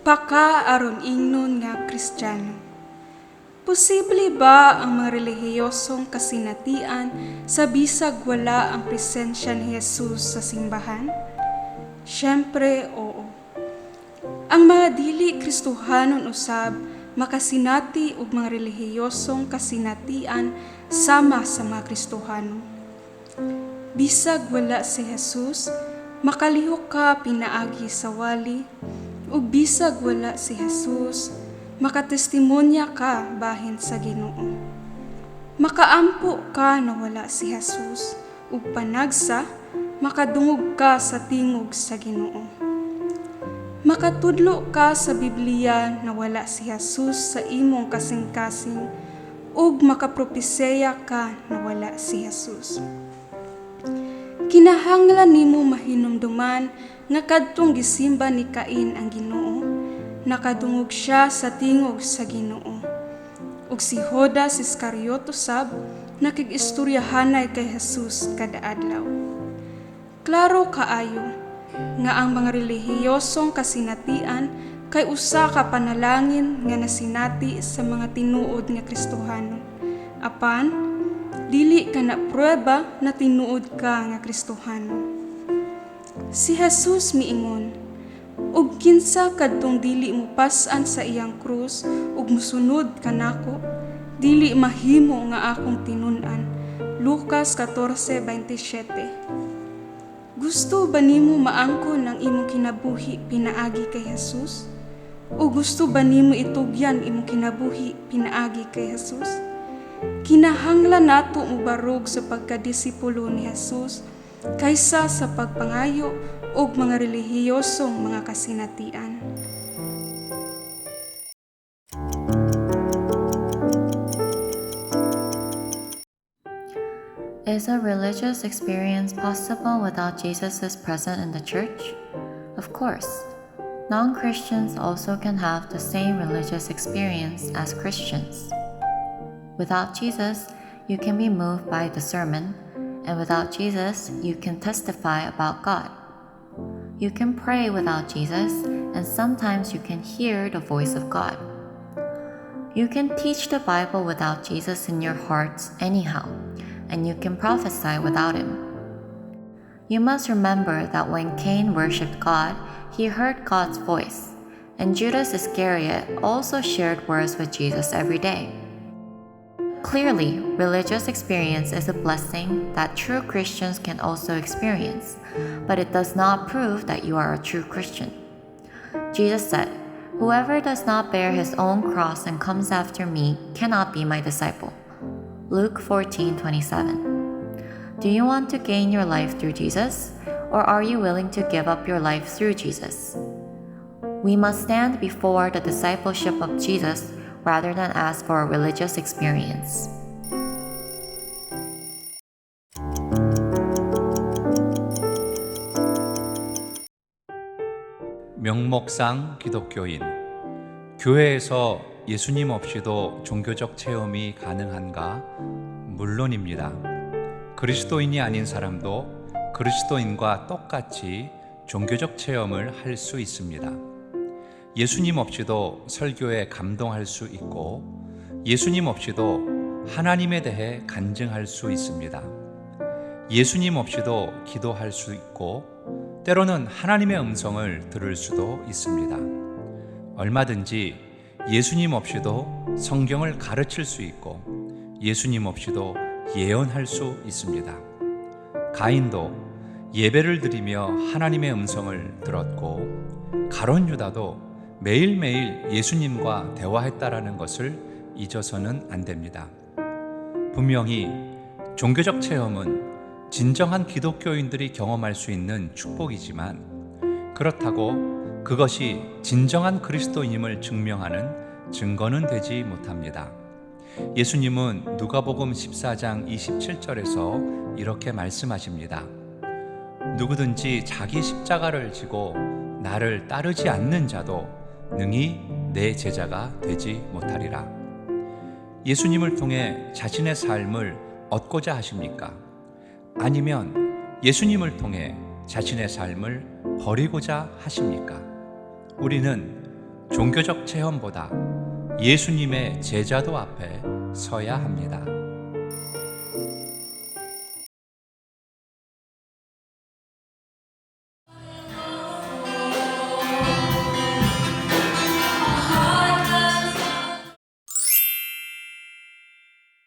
Pa ka aron ingnon nga Kristiyano. Posible ba ang mga relihiyosong kasinatian sa bisag wala ang presensya ni Jesus sa simbahan? Siyempre, oo. Ang mga dili Kristohanon usab makasinati og mga relihiyosong kasinatian sama sa mga Kristohano. Bisag wala si Jesus, makalihok ka pinaagi sa wali, ug bisag wala si Jesus, makatestimonya ka bahin sa Ginoo. Makaampo ka na wala si Jesus, ug panagsa makadungog ka sa tingog sa Ginoo. Makatudlo ka sa Biblia na wala si Jesus sa imong kasing-kasing ug makapropesiya ka na wala si Jesus. Kinahanglan nimo mahinumduman nga kadtong gisimba ni Cain ang Ginoo, nakadungog siya sa tingog sa Ginoo. Ug si Judas Iscariote usab nakig-istoryahanay kay Jesus kada adlaw. Klaro kaayo nga ang mga relihiyosong kasinatian kay usa ka panalangin nga nasinati sa mga tinuod nga Kristohano. Apan dili kana pruweba na tinuod ka nga Kristohano. Si Jesus miingon, "Ug kinsa kadtong dili mopas-an sa iyang krus ug mosunod kanako, dili mahimo nga akong tinun-an." Lucas 14:27. Gusto ba nimo maangkon ang imong kinabuhi pinaagi kay Jesus? O gusto ba nimo itugyan imong kinabuhi pinaagi kay Jesus? Kinahanglan nato mobarog sa pagkadisipulo ni Jesus kaysa sa pagpangayo og mga relihiyosong mga kasinatian. Is a religious experience possible without Jesus' presence in the church? Of course. Non Christians also can have the same religious experience as Christians. Without Jesus, you can be moved by the sermon, and without Jesus, you can testify about God. You can pray without Jesus, and sometimes you can hear the voice of God. You can teach the Bible without Jesus in your hearts anyhow, and you can prophesy without him. You must remember that when Cain worshipped God, he heard God's voice, and Judas Iscariot also shared words with Jesus every day. Clearly, religious experience is a blessing that true Christians can also experience, but it does not prove that you are a true Christian. Jesus said, "Whoever does not bear his own cross and comes after me cannot be my disciple." Luke 14:27. Do you want to gain your life through Jesus, or are you willing to give up your life through Jesus? We must stand before the discipleship of Jesus rather than ask for a religious experience. 명목상 기독교인. 교회에서 예수님 없이도 종교적 체험이 가능한가? 물론입니다. 그리스도인이 아닌 사람도 그리스도인과 똑같이 종교적 체험을 할 수 있습니다. 예수님 없이도 설교에 감동할 수 있고, 예수님 없이도 하나님에 대해 간증할 수 있습니다. 예수님 없이도 기도할 수 있고, 때로는 하나님의 음성을 들을 수도 있습니다. 얼마든지 예수님 없이도 성경을 가르칠 수 있고, 예수님 없이도 예언할 수 있습니다. 가인도 예배를 드리며 하나님의 음성을 들었고, 가룟 유다도 매일매일 예수님과 대화했다라는 것을 잊어서는 안 됩니다. 분명히 종교적 체험은 진정한 기독교인들이 경험할 수 있는 축복이지만 그렇다고 그것이 진정한 그리스도인임을 증명하는 증거는 되지 못합니다. 예수님은 누가복음 14장 27절에서 이렇게 말씀하십니다. "누구든지 자기 십자가를 지고 나를 따르지 않는 자도 능히 내 제자가 되지 못하리라." 예수님을 통해 자신의 삶을 얻고자 하십니까? 아니면 예수님을 통해 자신의 삶을 버리고자 하십니까? 우리는 종교적 체험보다 예수님의 제자도 앞에 서야 합니다.